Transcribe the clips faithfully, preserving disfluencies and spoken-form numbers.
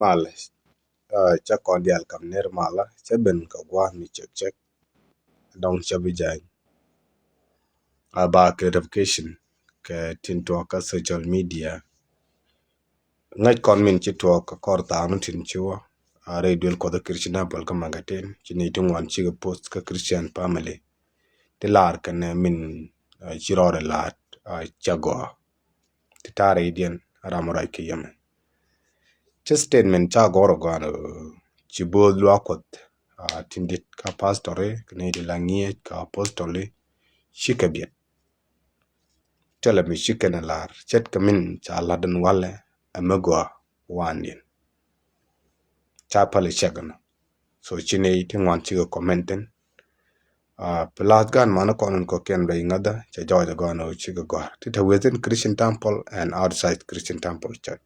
Malɛ, cä kɔn diaal kam ner malä, cä ben kɛ gua̱a̱th mi cɛk cɛk. Dɔ̱ŋ cä bi jany a ba clarification kɛ tin tuɔɔk kä social media. Ŋäc kɔn min ci tuɔɔk kä kɔr thaak ni tin ci wä a rɛy duel Kuɔth kä Christian Temple kä Magatin, ci ni ti ŋuan cikɛ post kä Christian family ti lar kɛnɛ min ci rɔɔdɛ laat cä gɔaa. Ti ta̱rɛ idiɛn ram ruac kɛ yɛmɛ. Cä statement ca gɔr gɔan ci bo̱o̱th luaak Kuɔth tin dit kä pastori kɛ ni di la ŋiɛc kä apostoli cikɛ biɛt. Tɛlɛ mi cikɛ ni lar ce̱tkɛ min ca lat in walɛ ɛmɛ gɔaa wandiɛn. Ca pali cɛk ni. So ci ni ti ŋuan cikɛ comment in. Plus gan mani kɔn in kɔkiɛn bɛ iŋädä cɛ jɔɔc agɔn ɔ cikɛ gɔ̱a̱r ti te within Christian temple and outside Christian temple church.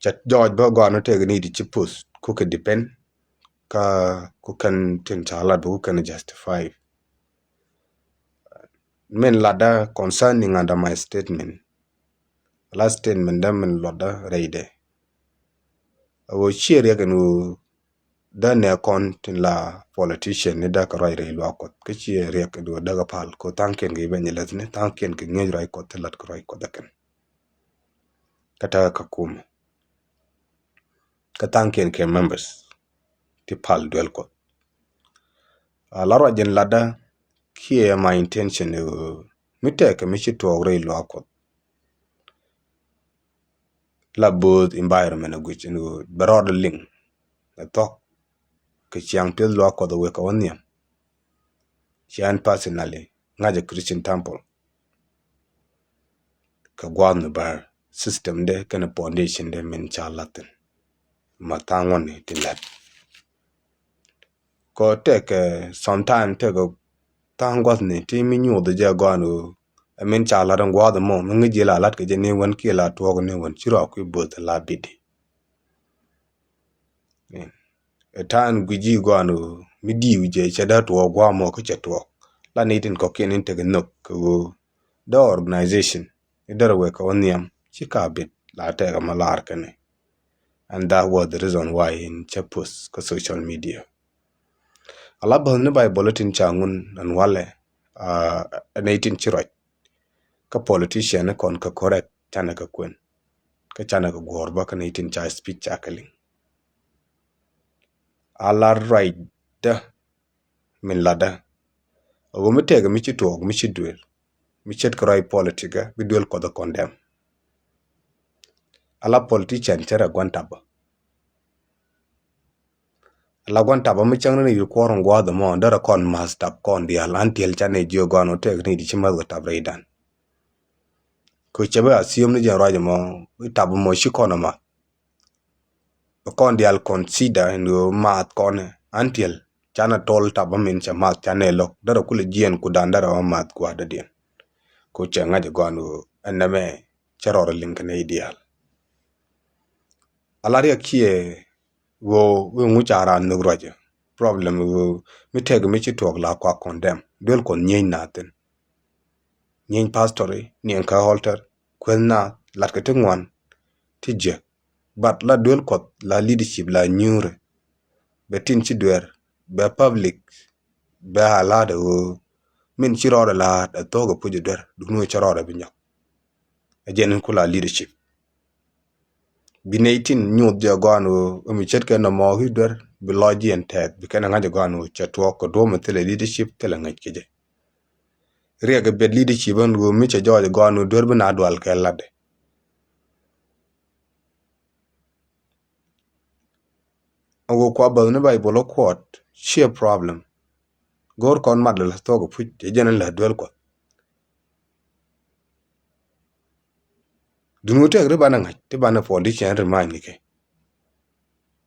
Cɛ jɔɔc bä gɔn ɔ tɛk ni di ci post ku kɛ depend kä ku kɛn tin ca lat bä ku kɛn justify. Min latdä concerning under my statement. Last statement dä min luɔtdä rɛydɛ. A wä ciɛ riɛk in wä dä nɛ kɔn tin la politician ni dä kɛ ruac rɛy luaak Kuɔth kä ciɛ riɛk in wä dä kɛ pal ko thaŋkiɛn kɛ iben jɛ läthni thaŋkiɛn kɛ ŋiec ruac Kuɔth ti lat kɛ ruac Kuɔth dä kɛn. Kä tekɛ kä kumɛ kä thaŋkiɛn kɛ members ti pal duel Kuɔth. A la ruac in latdä kiɛ my intention i̱ mi tɛkɛ mi ci tuɔɔk rɛy luaak Kuɔth. La both environment a guic in ɣöö bɛ rɔɔdɛ liŋ ɛ thɔk kɛ ciaŋ piɛth luaak Kuɔth a wek kɛ wä nhiam. Cian personally ŋa̱c a Christian temple kɛ gua̱a̱th ni bär system de kɛnɛ foundation de min ca lathin. Ma thaŋ wani ti lat kɔ tɛkɛ sometime tɛkɛ tha̱a̱ŋ gua̱thni ti mi nyuuth jɛ gɔan ɣöö ɛ min ca la̱t in gua̱a̱th ɛmɔ mi ŋi̱c ji̱ la la̱t kɛ jɛ ni wän kiɛ la tuɔɔk ni wän ci rɔak kui̱ bo̱th la bidi. Ɛ ta̱a̱n gui̱c ji̱ gɔan ɣöö mi di̱i̱w jɛ cɛ dee tuɔɔk gua̱a̱th mɔ kä cɛ tuɔɔk la ni tin kɔ̱kiɛn in tekɛ nhök kɛ ɣöö dee organization ni derɛ wek kɛ wä nhiam ci ka bit la tɛkɛ ma laar kɛnɛ. And that was the reason why in cɛ post kä social media. A la bäth ni Bible tin ca ŋun ɛn walɛ ɛn tin ci ruac kä politician ni kɔn kɛ correct canɛ kɛ kuɛn kä canɛ kɛ guɔ̱ɔ̱r bä kä ni tin ca speech ca kɛ liŋ. A la ruacdä min latdä a ɣöö mi tɛkɛ mi ci tuɔɔk mi ci duel mi ce̱tkɛ ruac politic bi duel Kuɔth ɛ condemn. A la politician cɛ rɛ gua̱n tapä. A la gua̱n tapä mi cäŋ ni yir kuɔr in gua̱a̱th ɛmɔ derɛ kɔn ma̱th tap kɔn diaal an tiɛl canɛ jiök gɔan ɔ tɛk ni di ci ma̱th kɛ tap rɛydan. Kɛ cɛ bi a thiöm ni jɛn ruac ɛmɔ tap ɛmɔ ci kɔn ɛ ma̱th. Bɛ kɔn diaal consider in ɣöö maath kɔn an tiɛl canɛ tɔl tap bä min cɛ maath canɛ lo̱k derɛ kulɛ jiɛn kudan derɛ bä maath gua̱a̱r dädiɛn. Ko cɛ ŋa̱c ɛ gɔan ɣöö ɛn nɛmɛ cɛ rɔɔdɛ liŋ kɛ nɛy diaal. A la riɛk ciɛ ɣöö wee ŋu ca raan nhök ruacä problem ɣöö mi tɛk mi ci tuɔɔk la kuak condemn duel Kuɔth nyieny naath thi̱n. Nyieny pastori niɛŋ kä altar kueth naath latkɛ ti ŋuan ti jiäk. But la duel Kuɔth la leadership la nyuurɛ bɛ tin ci duer bɛ public bɛ a la̱a̱t ɛ ɣöö min ci rɔɔdɛ la̱a̱t ɛ thuɔ̱k ɛ puc ɛ duer dukni ɣöö cä rɔɔdɛ bi nyɔk. Ɛ jɛn in ku la leadership bi nɛy tin nyuuth jɛ gɔaan ɣöö ɛ mi ce̱tkɛ nɔmɔ ɣi duer bi lɔc jiɛn tɛɛth bi kɛn ɛ ŋa̱c ɛ gɔaan ɣöö cɛ tuɔɔk kɛ duɔ̱ɔ̱p mi thilɛ leadership thilɛ ŋäc kecɛ. Riɛk ɛ bet leadership ɛn ɣöö mi cɛ jɔɔc ɛ gɔaan ɣöö duer bi na dual kɛ latdɛ. Ɛ wä kua bäth ni Baibol ɛ kuɔt ciɛ problem. Go̱o̱r kɔn mat lɛ thuɔk ɛ puc ɛ jɛn in lɛ duel Kuɔth. Duni wä tɛk ri banɛ ŋa̱c ti banɛ politician ri ma̱a̱ny ni kɛ.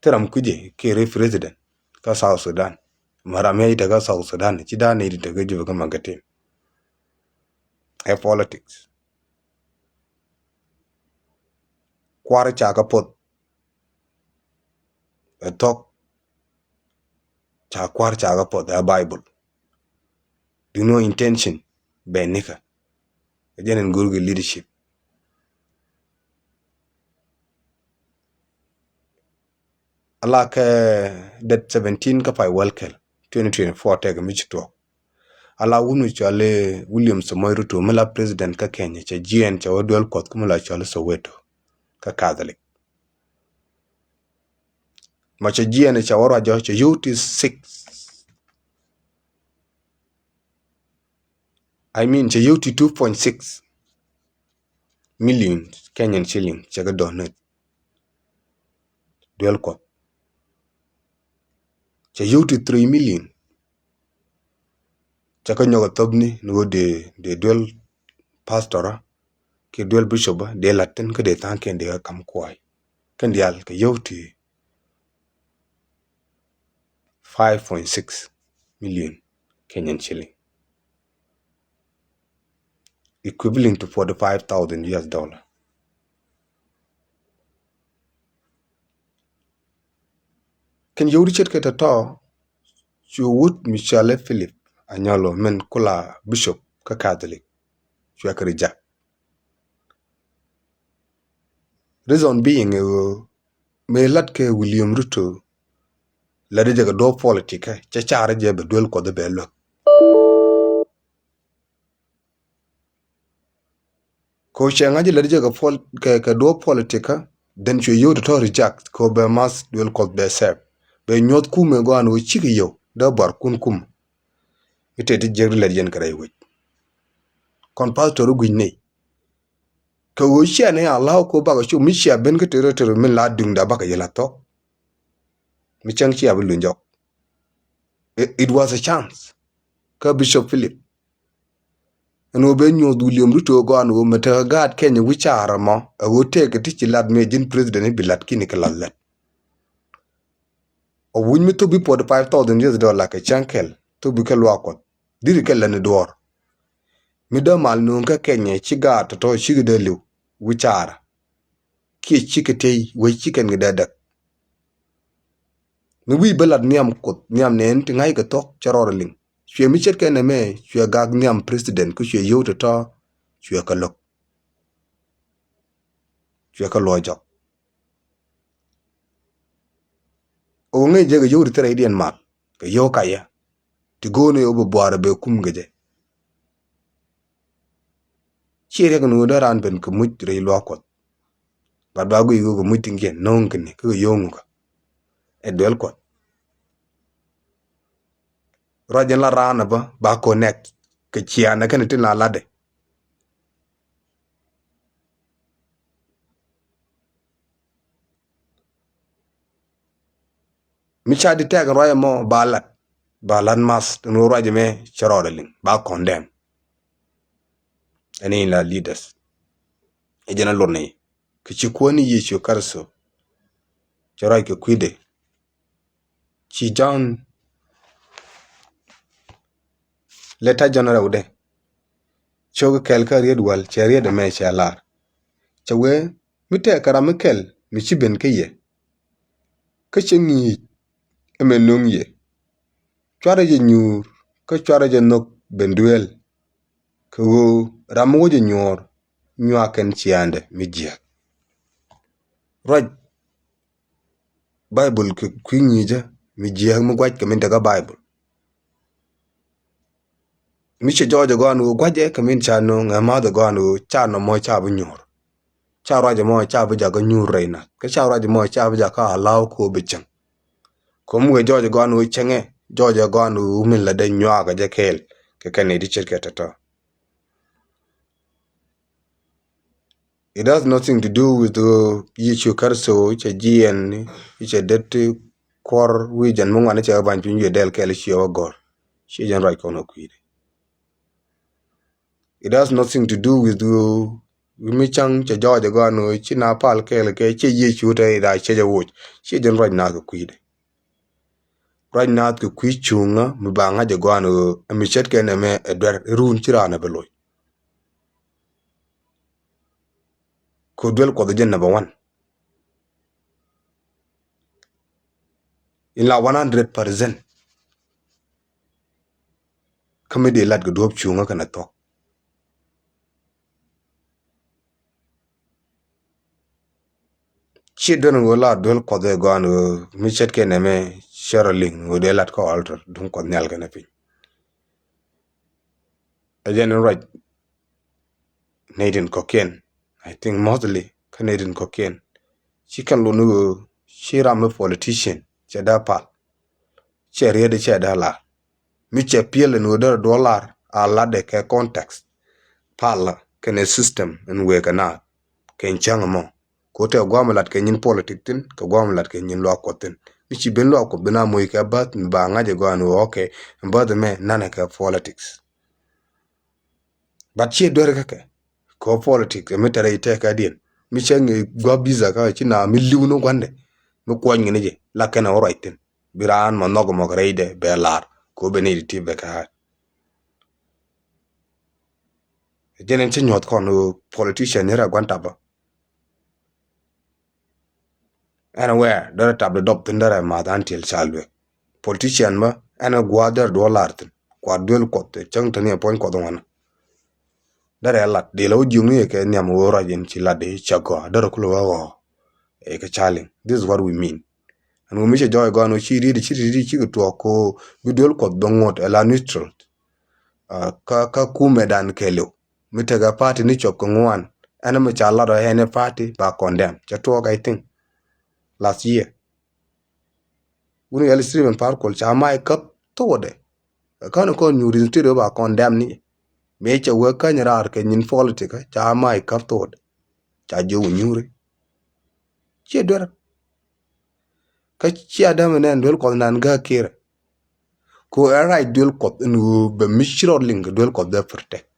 Ti ram kui̱cɛ kiɛ ri president kä South Sudan. Ma ram yɛ i̱ tekä South Sudan ci da̱a̱n i̱ tekä Jubɛ kä Magatin. Ɛ politics. Kuar ca kä poth. Ɛ thɔk ca kuar ca kä poth ɛ Bible. Duno intention bɛ nikä. Ɛ jɛn in go̱o̱r kɛ leadership. Ala kɛ date seventeen kä pay wäl kɛl twenty twenty-four tɛk mi ci tuɔɔk. Ala wun mi cɔal i̱ William Samoei Ruto mi la president kä Kenya, cɛ jiɛɛn cɛ wä duel Kuɔth kä mi la cɔal i̱ Soweto kä Catholic. Ma cɛ jiɛɛn cɛ wä ruacɔ cɛ yio̱w ti six, I mean, cɛ yio̱w ti two point six million Kenyan shilling cɛ kɛ donate duel Kuɔth. Cɛ yio̱w ti three million cɛ kɛ nyɔk ɛ thopni ni ɣöö dee, dee duel pastor kiɛ duel bishop dee la̱t thi̱n kä dee tha̱a̱ŋkiɛn dee kɛ ka̱m kuay. Kɛn diaal kɛ yio̱w ti five point six million Kenyan shilling, equivalent to forty-five thousand U S dollar. Kɛn yio̱w ti ce̱tkɛ tɔ̱tɔ̱ cu wut mi cɔal i̱ Philip Anyolo min kula bishop kä Catholic cuɛ kɛ reject. Reason being ɛ ɣöö mëë la̱t kɛ William Ruto, la̱t jɛ kɛ duɔ̱ɔ̱p politic kä cɛ car jɛ bɛ duel Kuɔth bɛ luäk. Ko cɛ ŋa̱c jɛ la̱t jɛ kɛ pol-, kɛ, kɛ duɔ̱ɔ̱p politic kä, then cuɛ yio̱w tɔ̱tɔ̱ reject ko bɛ math duel Kuɔth bɛ sɛp. Bɛ nyuɔ̱th kumɛ gɔaa ni ɣöö cikɛ yio̱w dee buar kun kum. Mi tëë ti jiäk di lɛt yɛn kɛ rɛy wec. Kɔn pastor gui̱c ney. Kɛ ɣöö cia ni a la̱w ko bakɛ cop mi cia ben kä territory min la duŋda bakɛ yɛl a thɔk. Mi cäŋ cia bi luny jɔk. It, it was a chance kä Bishop Philip. Ɛn ɣöö ben nyuɔ̱th William Ruto gɔaa ɛn ɣöö mɛ tekɛ gaat Kenya wi̱c ca̱r ɛmɔ ɛ ɣöö tëëkɛ ti ci lat mëë ji̱n president i̱ bi lat ki̱ni kɛ lath lät. Ɔ wi̱c mi thop bi forty-five thousand U S dollar kɛ cäŋ kɛl thop bi kɛ luaak Kuɔth. Diri kɛ lät ni duɔ̱ɔ̱r. Mi dee mal nööŋ kä Kenya ci gaat tɔ̱tɔ̱ cikɛ dee li̱w wi̱c ca̱r. Kiɛ cikɛ tey wec ci kɛn kɛ dee däk. Mi wi̱i̱ bä lat nhiam Kuoth nhiam nɛɛni ti ŋa̱ckɛ thɔ̱k cɛ rɔɔdɛ liŋ. Cuɛ mi ce̱tkɛ nɛmɛ cuɛ gak nhiam president kä cuɛ yio̱w tɔ̱tɔ̱ cuɛ kɛ lo̱k. Cuɛ kɛ luɔ̱c jɔk. Ɣöö ŋäc jɛ kɛ yio̱w ti thil rɛydiɛn mal kɛ yio̱w kayä. Ti go̱o̱ni ɣöö bɛ buaarɛ bɛ kum kɛ jɛ. Ciɛ riɛk ni ɣöö dee raan ben kɛ muc rɛy luaak Kuɔth. Bat ba guic ɣöö kɛ muc tiŋkiɛn no̱o̱ŋ kɛn ni kä kɛ yio̱w ŋukä. Ɛ duel Kuɔth. Ruac in la raan ɛ bä ba connect kɛ ciaanɛ kɛn tin la latdɛ. Mi ca di tɛk ruac ɛmɔ ba lat, ba lat math tin ɣöö ruac ɛmɛ cɛ rɔɔdɛ liŋ ba condemn. Ɛn in la leaders ɛ jɛn a luɔt ni kɛ ci Kuäär ni Yecu Kritho. Cɛ ruac kɛ kui̱dɛ. Ci Jɔ̱ɔ̱n lɛ ta̱c Jɔ̱ɔ̱n rɛwdɛ cio̱k kɛl kä riet wäl cɛ riet ɛmɛ cɛ lar. Cɛ wee mi tɛɛkɛ ram mi kɛl mi ci ben kä yɛ. Kä cɛ ŋi̱i̱c ɛmɛ no̱ŋ yɛ. Cuarɛ jɛ nyuur kä cuarɛ jɛ nhök ben dueel. Kɛ ɣöö ram mi wä jɛ nyuɔ̱ɔ̱r nyuak kɛn ciaaŋdɛ mi jiääk. Ruac Baibol kɛ kui̱ ŋi̱i̱cä mi jiääk mi gua̱c kɛ min tekä Baibol. Mi cɛ jɔɔc ɛ gɔaa ni ɣöö gua̱cɛ kɛ min ca no̱o̱ŋ ɛ ma̱th ɛ gɔaa ni ɣöö ca nɔmɔ ca bi nyuur. Ca ruac ɛmɔ ca bi jakä nyuur rɛy nath kä ca ruac ɛmɔ ca bi jakä a la̱w kɛ ɣöö bi cäŋ. Kɛ mi wëë jɔɔc ɛ gɔaa ni ɣöö cäŋɛ, jɔɔc ɛ gɔaa ni ɣöö min la dee nyuaak ɛ jɛ kɛɛl kɛ kɛn nɛy ti ce̱tkɛ tɔ̱tɔ̱. It has nothing to do with ɣöö Yecu Kritho cɛ jiɛɛn, cɛ det ti kuɔr wi̱i̱ jɛn mi ŋuan cɛ kɛ ba̱ny piny wi̱i̱ dɛl kɛɛl ciɛ wä gɔ̱r. Ciɛ jɛn ruac kɔn ɔ kui̱dɛ. It has nothing to do with ɣöö wi̱i̱ mi cäŋ cɛ jɔɔc ɛ gɔaa ni ɣöö ci na pal kɛɛl kɛ ciɛ Yecu te ida ciɛ jɛ woc. Ciɛ jɛn ruac naath kɛ kui̱dɛ. Ruac naath kɛ kui̱ cuŋä mi ba ŋa̱c ɛ gɔaa ni ɣöö ɛ mi ce̱tkɛ nɛmɛ ɛ duer ɛ run ci raan ɛ bi loc. Kɛ duel Kuɔth jɛ number one. In la one hundred percent. Kä mi dee lat kɛ duɔ̱ɔ̱p cuŋä kɛnɛ thuɔ̱k. Ci duel ni ɣöö la duel Kuɔth ɛ gɔaa ni ɣöö mi ce̱tkɛ nɛmɛ cɛ rɔ liŋ ni ɣöö dee lat kä altar duŋ Kuɔth nhial kɛnɛ piny. Ɛ jɛn in ruac nɛy tin kɔ̱kiɛn. I think mostly kä nɛy tin kɔ̱kiɛn ci kɛn lot ni ɣöö ci ram mi politician cɛ dee pal. Cɛ riet cɛ dee lar. Mi cɛ piɛl in ɣöö derɛ duɔl lar a latdɛ kɛ context. Pal kɛnɛ system in wëë kɛ naath kɛn cäŋ ɛmɔ. Ko tɛ guam lat kɛ nyin politic thin kɛ guam lat kɛ nyin luak Kuɔth thin. Mi ci ben luak Kuɔth ben a moc kɛ bath mi ba ŋa̱c ɛ gɔaa ni ɣöö okay, bath mɛ nanɛ kɛ politics. But ciɛ duer kä kɛ kɛ politics mi tɛrɛ itɛ kɛ diɛn mi cɛ ŋi̱ gua visa kä ci na mi liw ni guandɛ mi kuɔny ŋi̱ ni jɛ la kɛn ɛ wä ruac thin. Bi raan ma nhɔk mɔk rɛydɛ bɛ lar ko bɛ ni ti bɛ kɛ. Jɛn in ci nyuɔth kɔn ɣöö politician ni rɛ guan tapä. Ɛn wɛɛ derɛ tap di dɔp thin derɛ math an tiɛl ca luek. Politician bä ɛn gua̱a̱th derɛ duɔl lar thin. Kuat duel Kuɔth cäŋ teni ɛ puɔ̱ny Kuɔth ŋuan. Derɛ lat di la wä jiöŋni kɛ nhiam wä ruac in ci lat di cä gɔaa derɛ kulɛ wä ɣɔɔ. Ɛ kɛ ca liŋ. This is what we mean. Ɛn wä mi cɛ jɔɔc gɔaa ni wä ci riet ci riet ci kɛ tuɔɔk ko bi duel Kuɔth bɛ ŋot ɛ la neutral. Kä kä kumɛ dan kɛ liw mi tekɛ party ni cuɔp kɛ ŋuan. Ɛn mi ca lat ɔ ɛn ɛ party ba condemn cɛ tuɔɔk, I think, last year. Wun yɛl stream in par kol ca mai käp thokdɛ. Kä ni kɔn nyuur in studio ba condemn ni. Mëë cɛ wee käny raar kɛ nyin politic ca mai käp thokdɛ. Ca jiök wä nyuuri. Ciɛ duer. Kä cia dämɛ nɛn duel Kuɔth nan gäk kirɛ. Ko ɛ right duel Kuɔth in ɣöö bɛ mi ci rɔ liŋ kɛ duel Kuɔth bɛ protect.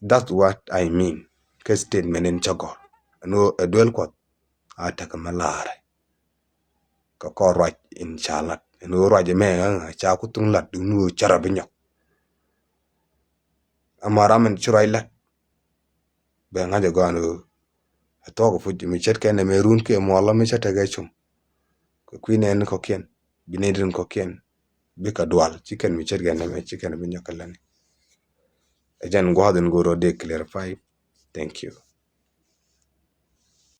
That's what I mean. Kɛ statement in cä gɔr ɛn ɣöö ɛ duel Kuɔth a tekɛ mi laarɛ. Kɛ kɔr ruac in ca lat ɛn ɣöö ruac ɛmɛ ɣän ca ku thuŋ lat in ɣöö cä rɔ bi nyɔk. Ama ram in ci ruac lat bɛ ŋa̱c ɛ gɔaa ni ɣöö ɛ thuɔk ɛ puc mi ce̱tkɛ nɛmɛ run kiɛ muɔlɔ mi cä tekɛ cum. Kɛ kui̱ nɛn kɔ̱kiɛn bi nɛy tin kɔ̱kiɛn bikɛ dual ci kɛn mi ce̱tkɛ nɛmɛ ci kɛn bi nyɔk kɛ lätni. Ɛ jɛn gua̱a̱th in go̱o̱r rɔ dee clarify. Thank you.